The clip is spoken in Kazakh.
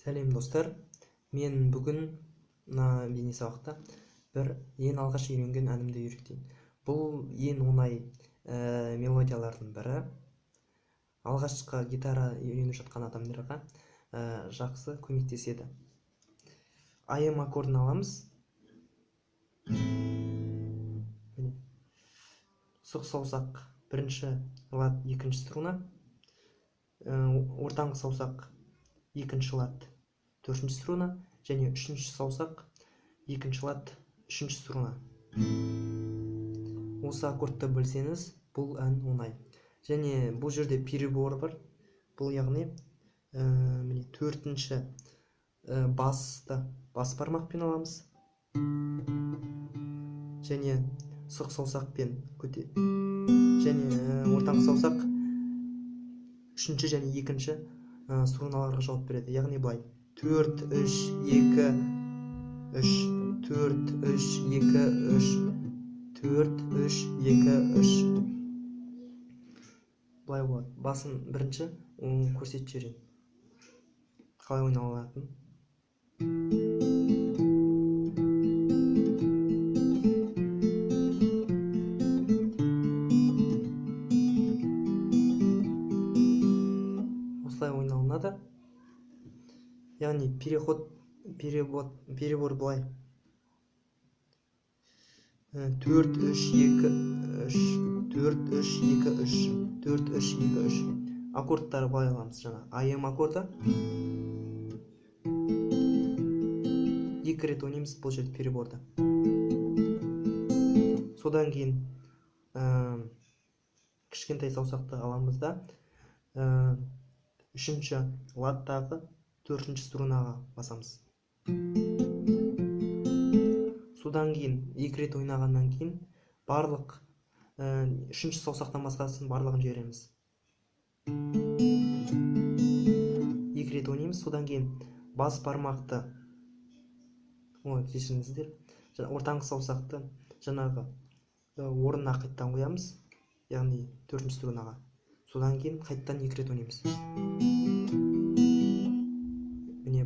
Сәлем достар, мен бүгін мына бейнесабақта бір ең алғаш үйренген әнімді үйретейін. Бұл ең оңай мелодиялардың бірі. Алғашқы гитара үйреніп жатқан адамдарға жақсы көмектеседі. АМ аккордын аламыз. Міне. Сұқ саусақ бірінші лад, екінші струна. Ортаңғы саусақ екінші лад, төртінші струна, және үшінші саусақ екінші лад, үшінші струна. Осы аккордты білсеңіз, бұл ән оңай. Және бұл жерде перебор бар. Бұл яғни міне төртінші басты бас бармақпен аламыз. Және сұқ саусақпен көте, және ортаңғы саусақ үшінші және екінші струналарға жауап береді. Яғни былай 4 3 2 3 4 3 2 3 4 3 2 3 былай болады. Басын бірінші көрсетіп жіберейін қалай ойналатынын. Осылай ойналынады. Яғни переход, перебор былай 4 3 2 3 4 3 2 3 4 3 2 3. Аккордтары былай аламыз. Жаңа АМ аккорды екі рет ойнаймыз бұл жерде переборды. Содан кейін кішкентай саусақты аламыз да үшінші ладтағы төртінші струнаға басамыз. Содан кейін екі рет ойнағаннан кейін барлық үшінші саусақтан басқасын барлығын жібереміз. Екі рет ойнаймыз. Содан кейін бас бармақты, ой, кешіріңіздер, ортаңғы саусақты жаңағы орнына қайтадан қоямыз, яғни төртінші струнаға. Содан кейін қайтадан екі рет ойнаймыз. Міне